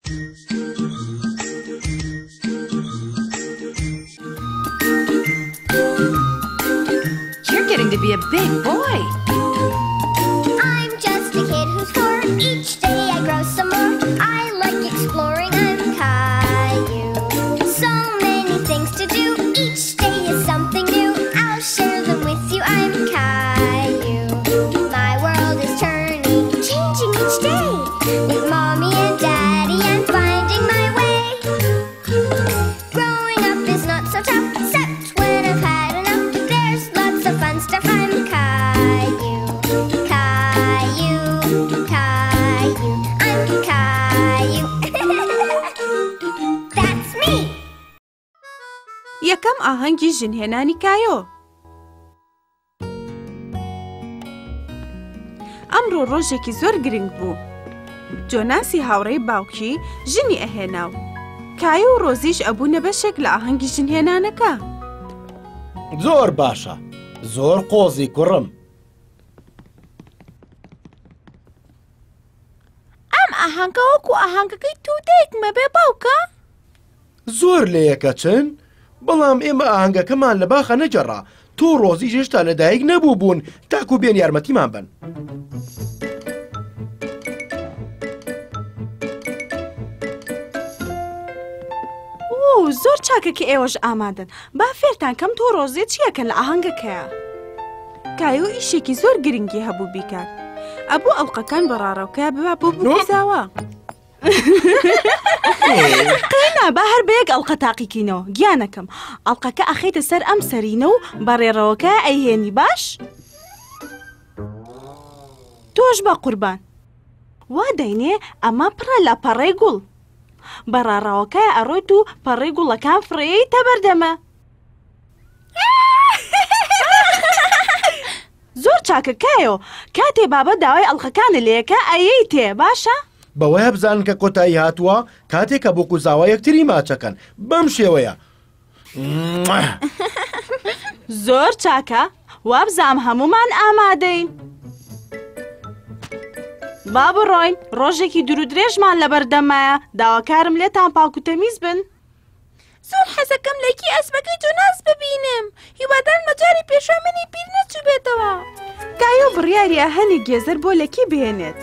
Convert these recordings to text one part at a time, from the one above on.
You're getting to be a big boy. I'm just a kid who's four. Each day I grow some more. I like exploring. I'm Caillou. So many things to do. Each day is something new. I'll share them with you. I'm Caillou. My world is turning, changing each day. With mommy and daddy, I'm finding my way. Growing up is not so tough, except when I've had enough. There's lots of fun stuff. I'm Caillou, Caillou, Caillou. I'm Caillou. That's me. یەکەم ئاهەنگی ژنهێنانی کایۆ. ئەمڕۆ ڕۆژێکی زۆر گرنگ بوو. جۆناسی هاوڕێی باوکی ژنی ئەهێنا و کایۆ و ڕۆزیش ئەبوونە بەشێک لە ئاهەنگی ژنهێنانەکە. زۆر باشە، زۆر قۆزی کوڕم. ئەم ئاهەنگە وەکو ئاهەنگەکەی تۆ و دایکمە بێ باوکە؟ زۆر لەیەکەچن، بەڵام ئێمە ئاهەنگەکەمان لە باخە نەگێڕا، تۆ و ڕۆزیش هێشتا لەدایک نەبووبوون تاکو بێن یارمەتیمان بەن. وو زۆر چاکە کە ئێوەش ئامادەن، با فێرتان کەم تۆ و ڕۆزی چی ئەکەن لە ئاهەنگەکەیا. کایۆ ئیشێکی زۆر گرنگی هەبوو بیکات، ئەبوو ئەڵقەکان بە ڕاڕەوکە ببا بۆ بووک و زاوا. قەینا با هەر بە یەک ئەڵقە تاقیکەینەوە گیانەکەم ئەڵقەکە ئەخەیتە سەر ئەم سەرینە و بە ڕێڕەوەکە ئەیهێنی باش تۆش بە قوربان وا دەینێ ئەمە پڕە لە پەڕەی گوڵ بە ڕاڕەوەکە ئەڕۆیت و پەڕەی گوڵەکان فڕێیتە بەردەمە زۆر چاکە کایۆ کاتێ بابە داوای ئەڵقەکانت لێکا ئەیەیتێ باشە؟ بەوەیە بزانن کە کۆتایی هاتووە کاتێ کە بوک و زاوا یەکتری ماچەکەن بەم شێوەیە. زۆر چاکە وابزام هەموومان ئامادەین. با بڕۆین ڕۆژێکی دوورودرێژمان لەبەردەمایە داواکارم لێتان پاک و تەمیز بن. زۆر حەزەکەم لەکی ئەسپەکەی جۆناس ببینم هیوادارم لە جاری پێشووی منی بیر نەچووبێتەوە. کایۆ بڕیاریە هەنێک گێزەر بۆ لەکی بهێنێت.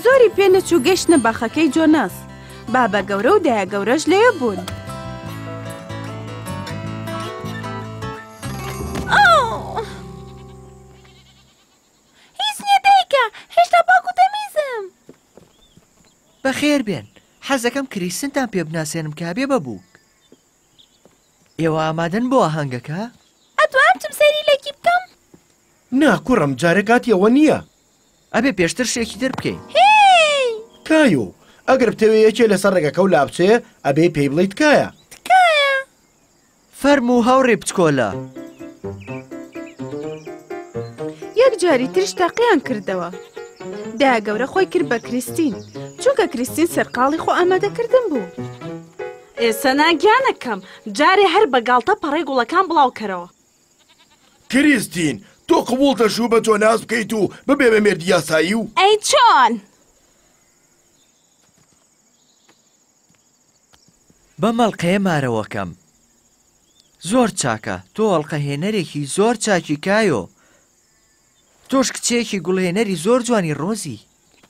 زۆری پێ نەچوو گەشتنە باخەکەی جۆناس. بابە گەورە و دایە گەورەش لەوێ بوون. هیچ نییە دایکە هێشتا پاک و تەمیزم. بەخێر بێن حەزەکەم کریستنتان پێ بناسێنم کە ئەبێ بە بووک. ئێوە ئامادەن بۆ ئاهەنگەکە؟ ئەتوانم بچم سەیری لەکی بکەم؟ نا کوڕم جارێ کاتی ئەوە نییە. ئەبێ پێشتر شتێکی تر بکەین. هێی! کایۆ، ئەگەر بتەوێ یەکێ لەسەر ڕێگەکەو لابچێ ئەبێ پێی بڵێی تکایە. تکایە. فەرموو هاوڕێی بچکۆلە. یەک جاری تریش تاقییان کردەوە. دایە گەورە خۆی کرد بە کریستین، چونکە کریستین سەرقاڵی خۆ ئامادەکردن بوو. ئێستا نا گیانەکەم، جارێ هەر بە گاڵتە پەڕەی گوڵەکان بڵاو کەرەوە. کریستین، تۆ قبوڵتە شوو بە جۆناس بکەیت و ببێ بە مێردی یاسایی و. ئەی چۆن؟ بەم ئەڵقەیە مارەوەکەم. زۆر چاکە، تۆ ئەڵقەهێنەرێکی زۆر چاکی کایۆ. تۆش کچێکی گوڵهێنەری زۆر جوانی ڕۆزی.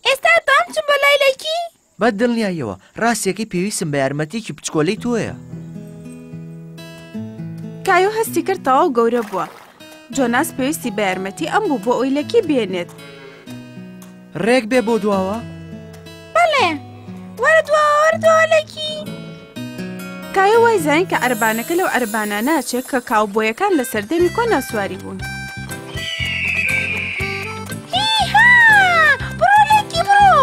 ئێستا ئەتوانم بچم بۆ لای لەکی؟ بە دڵنیاییەوە، ڕاستیەکەی پێویستم بە یارمەتیەکی بچکۆلەی تۆیە. کایۆ هەستی کرد تەواو گەورە بووە. جۆناس پێویستی بە یارمەتی ئەم بوو بۆ ئەوەی لەکی بهێنێت. ڕێک بێ بۆ دواوە؟ بەڵێ، وەرە دواوە، وەرە دواوە لەکی. کایۆ وای زانی کە عەرەبانەکە لەو عەرەبانانە ئەچێ کە کاوبۆیەکان لە سەردەمی کۆنا سواری بوون. هیها! بڕۆ لەکی بڕۆ!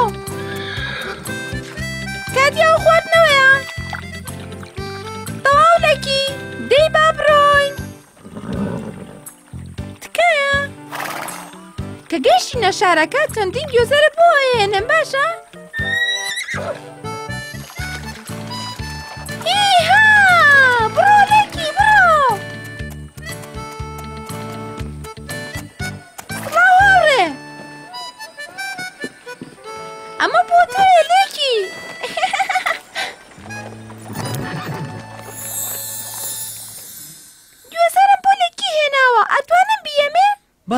کاتی ئاو خواردنەوەیە. تەواو لەکی، دەی با بڕۆین. تکایە کە گەیشتینە شارەکە چەندین گۆزەرە بۆ ئەهێنم باشە؟ هیها! بڕۆ لەکی بڕۆ!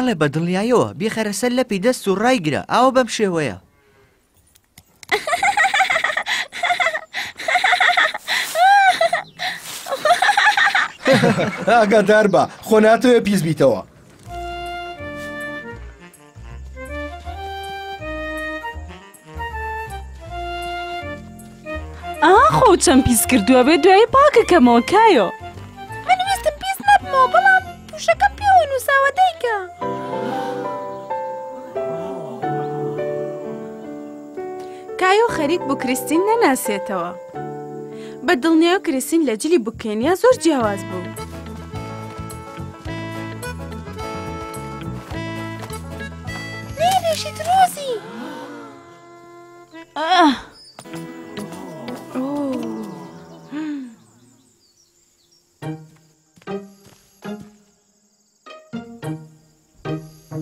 بەڵێ بە دڵنیایەوە، بیخەرە سەر لەپی دەست و ڕایگرە، ئاوە بەم شێوەیە. ئاگادار بە، خۆ ناتەوێ پیس بیتەوە. ئاخۆ چەند پیس کردووە بێ دوایی پاکەکەمەوە کایۆ. من ویستم پیس نەبمەوە بەڵام پوشەکەم پێوە نووساوە دایکە. کایۆ خەریک بوو کریستین نەناسێتەوە. بە دڵنیایەوە کریستین لە جلی بوکێنیا زۆر جیاواز بوو. نەیڕێژیت ڕۆزی.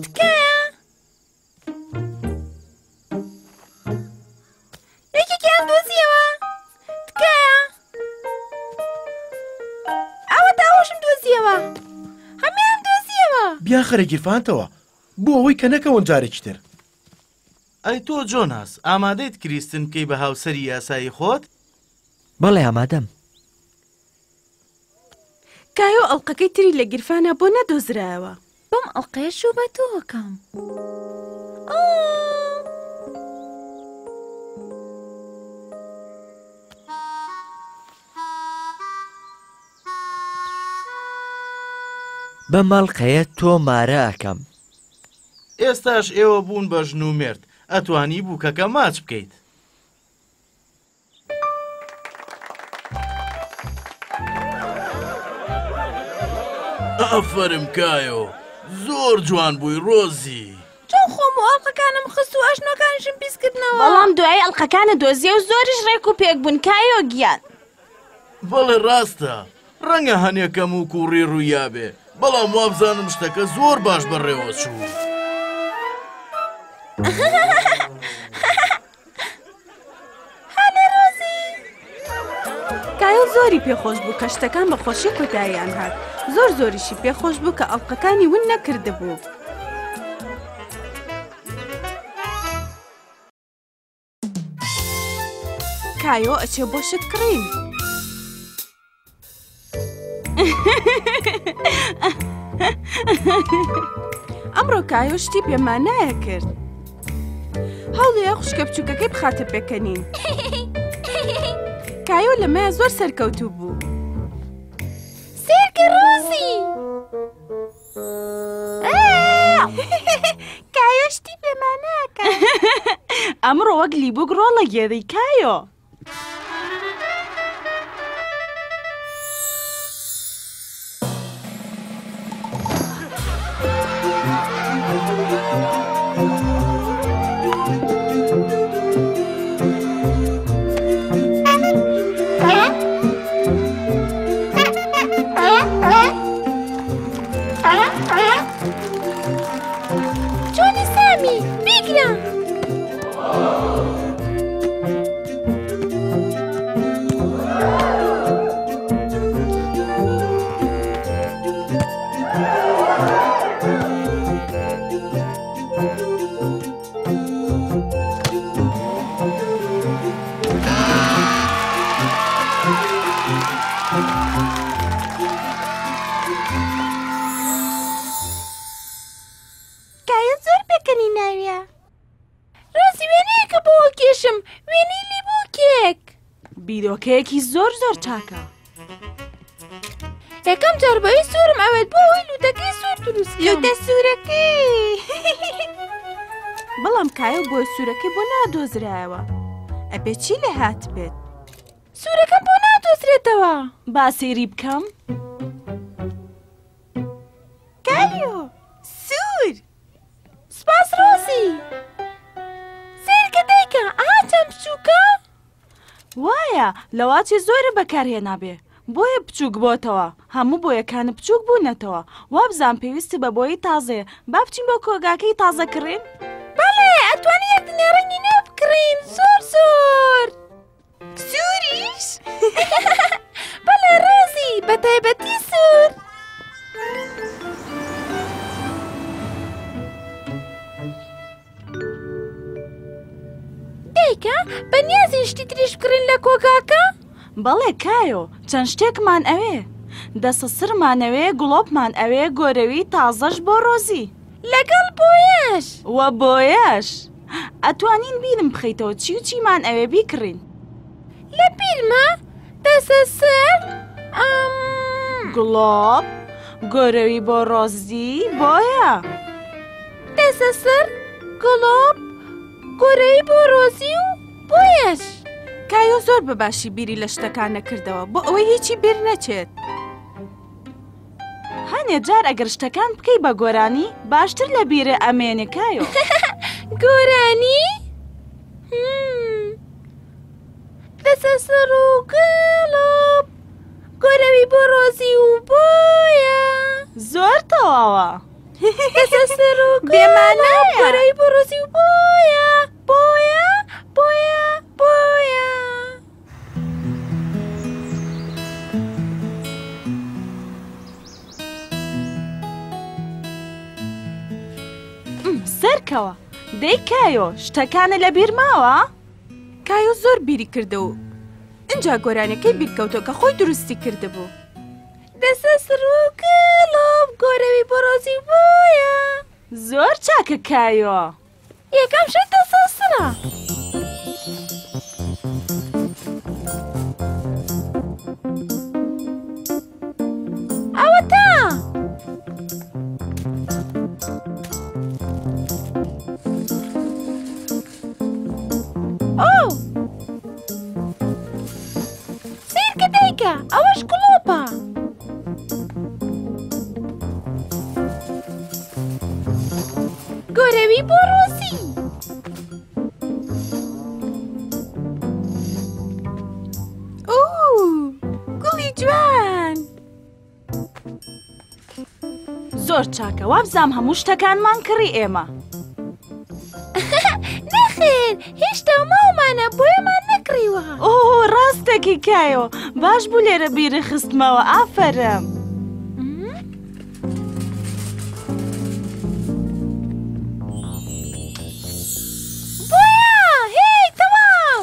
تکایە یەکێکیان دۆزیەوە تکایە ئەوە تاوەشم دۆزیەوە هەمیان دۆزیەوە بیانخەرە گیرفانتەوە بۆ ئەوەی کە نەکەون جارێکی تر. ئەی تۆ جۆناس، ئامادەیت کریستن بکەی بە هاوسەری یاسایی خۆت؟ بەڵێ ئامادەم. کایۆ ئەڵقەکەی تری لە گیرفانا بۆ نەدۆزرایەوە. بەم ئەڵقەیە شوو بە تۆ ئەکەم. بەم ئەڵقەیە تۆ مارە ئەکەم. ئێستاش ئێوە بوون بە ژن و مێرد، ئەتوانی بووکەکە ماچ بکەیت. ئافەرم کایۆ، زۆر جوان بووی ڕۆزی. چۆن خۆم و ئەڵقەکانم خست و ئەژنۆکانیشم پیس کردنەوە. بەڵام دوایی ئەڵقەکانت دۆزیە و زۆریش ڕێک و پێک بوون کایۆ گیان. بەڵێ ڕاستە، ڕەنگە هەنێ کەم و کووڕی ڕوویابێ، بەڵام وابزانم شتەکە زۆر باش بەڕێوە چوو. کایڵ زۆری پێخۆش بوو کە شتەکان بە خۆشی کۆتاییان هات زۆر زۆریشی پێخۆش بوو کە ئەڵلقەکانی ون نەکردبوو. کایۆ ئەچێ بۆ شت کڕین. ئەمڕۆ کایۆ شتی بێمانایە کرد. هەوڵیە خوشکە بچووکەکەی بخاتە پێکەنین. کایۆ لەمەیە زۆر سەرکەوتوو بوو. سێرکە ڕۆزی! کایۆ شتی بێماناکە. ئەمڕۆ وەک لیبوک ڕۆڵە گێڕی کایۆ. چۆنی سامی بیگرە. کایە زۆر پێکەنی ناویە. ڕازی وێنەیەکە بۆ کێشم وێنەی لیبوکێک. بیرۆکەیەکی زۆر زۆر چاکە. یەکەم جار بۆی سوورم ئەوێت بۆ ئەوەی لوتەکەی سوور دروست بکەم. لوتە سوورەکەی. بەڵام کایە و بۆیە سوورەکەی بۆ نادۆزرایەوە. ئەبێ چی لێ هاتبێت؟ سوورەکەم بۆ نادۆزرێتەوە. با سەیری بکەم. کایۆ، سوور! سوپاس ڕۆزی. سەیرکە دایکە، ئەها چەند بچووکە. وایە لەواچێ زۆرە بەکارهێنابێ بۆیە بچووک بۆتەوە هەموو بۆیەکانت بچووک بوونەتەوە وابزانم پێویستت بە بۆیەی تازەیە با بچین بۆ کۆگاکەی تازە کڕین. بەڵێ ئەتوانی یەک دنیا ڕەنگی نوێ بکڕین زۆر زۆر سووریش بەڵێ ڕۆزی بە تایبەتی سوور. بەنیازین شتی تریش بکڕین لە کۆگاکە؟ بەڵێ کایۆ، چەند شتێکمان ئەوێ. دەسە سڕمان ئەوێ، گڵۆپمان ئەوێ، گۆرەوی تازەش بۆ ڕۆزی. لەگەڵ بۆیەش. وە بۆیەش. ئەتوانین بیرم بخەیتەوە چی و چیمان ئەوێ بیکڕین. لە بیرمە دەسە سڕ، ئەم. گڵۆپ، گۆرەوی بۆ ڕۆزی، بۆیە. دەسە سڕ، گڵۆپ، گۆرەوی بۆ ڕۆزی و بۆیەش. کایۆ زۆر بە باشی بیری لە شتەکان نەکردەوە بۆ ئەوەی هیچی بیر نەچێت. هەنێ جار ئەگەر شتەکان بکەی بە گۆرانی باشتر لە بیرێ ئەمێنێ کایۆ. گۆرانی؟ دەسە سڕ و گڵۆپ گۆرەوی بۆ ڕۆزی و بۆیە. زۆر تەواوە. دەسە سڕ و گڵۆپ بێمانایە. گۆرەوی بۆ ڕۆزی و بۆیە بۆیە بۆیە بۆیە. سەرکەوە دەی کایۆ شتەکانە لە بیر ماوە؟ کایۆ زۆر بیری کردەوە و ئینجا گۆرانیەکەی بیرکەوتەوە کە خۆی دروستی کردبوو. دەسە سڕ و گڵۆپ گۆرەوی بۆ ڕۆزی و بۆیە. زۆر چاکە کایۆ. یەکەم شت دەسە سڕە. ئەوەتا. ئۆ! سەیرکە دایکە، ئەوەش گڵۆپە. گۆرەوی بۆ ڕۆزی. ئۆ، گوڵی جوان! زۆر چاکە وابزام هەموو شتەکانمان کڕی ئێمە. نەخێر هێشتا ماومانە بۆیەمان نەکڕیوە. ئۆ ڕاستەکی کایۆ باش بوو لێرە بیری خستمەوە ئافەرم. بۆیە هێی تەواو.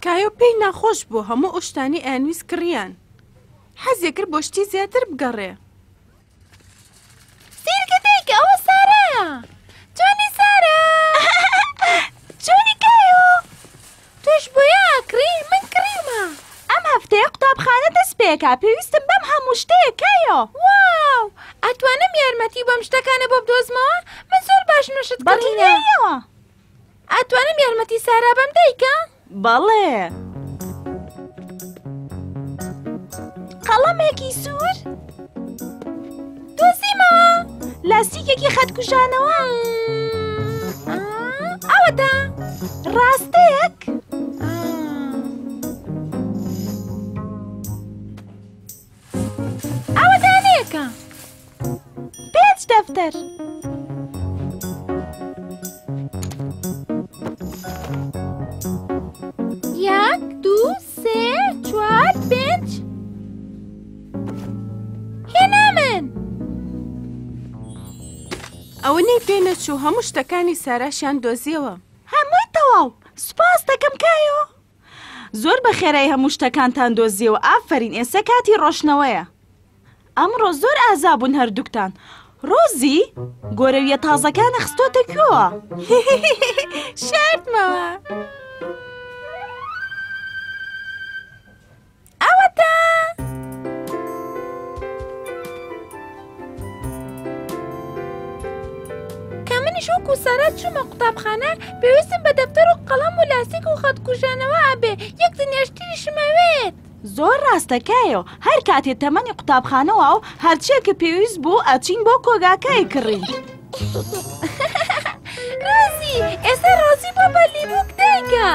کایۆ پێی ناخۆش بوو هەموو ئەو شتانەی ئەیانویست کڕیان. حەزی کرد بۆ شتی زیاتر بگەڕێ. سەیرکە دایکە ئەوە سارایە. چۆنی سارا؟ چۆنی کایۆ؟ تۆش بۆیە ئەکڕی؟ من کڕیومە. ئەم هەفتەیە قوتابخانە دەست پێکا پێویستم بەم هەموو شتەیە کایۆ. واو ئەتوانم یارمەتی بەم شتەکانە بۆ بدۆزمەوە؟ من زۆر باشم لە شت کڕینە. بەدڵنیاییەوە. ئەتوانم یارمەتی سارا بەم دایکە؟ بەڵێ. قەڵەمێکی سوور؟ دۆزیمەوە. لاستیکێکی خەتکوژانەوە. ئەوەتا. ڕاستەیەک؟ ئەوە دانەیەکە. پێنج دەفتەر. یەک، دوو، سێ، چوار، پێنج. هێنامن. ئەوەنەی پێ نەچوو هەموو شتەکانی ساراشیان دۆزیەوە. هەمووی تەواو. سوپاست دەکەم کایۆ. زۆر بە خێرای هەموو شتەکانتان دۆزیەوە ئافەرین ئێسە کاتی ڕۆشتنەوەیە ئەمڕۆ زۆر ئازا بوون هەردووکتان ڕۆزی گۆرەویە تازەکانە خستۆتە کوێوە شاردمەوە. ئەوەتا. کە منیش وەکو سارا چوومە قوتابخانە پێویستم بە دەفتەر و قەڵەم و لاستیک و خەت کوژانەوە ئەبێ یەک دنیاش تریشم ئەوێت. زۆر ڕاستە کایۆ هەر کاتێ تەمەنی قوتابخانە واو هەرچیە کە پێویست بوو ئەچین بۆ کۆگاکە ئەیکڕین. ڕۆزی ئێستا ڕۆزی بۆ بە لیبوک دایکە.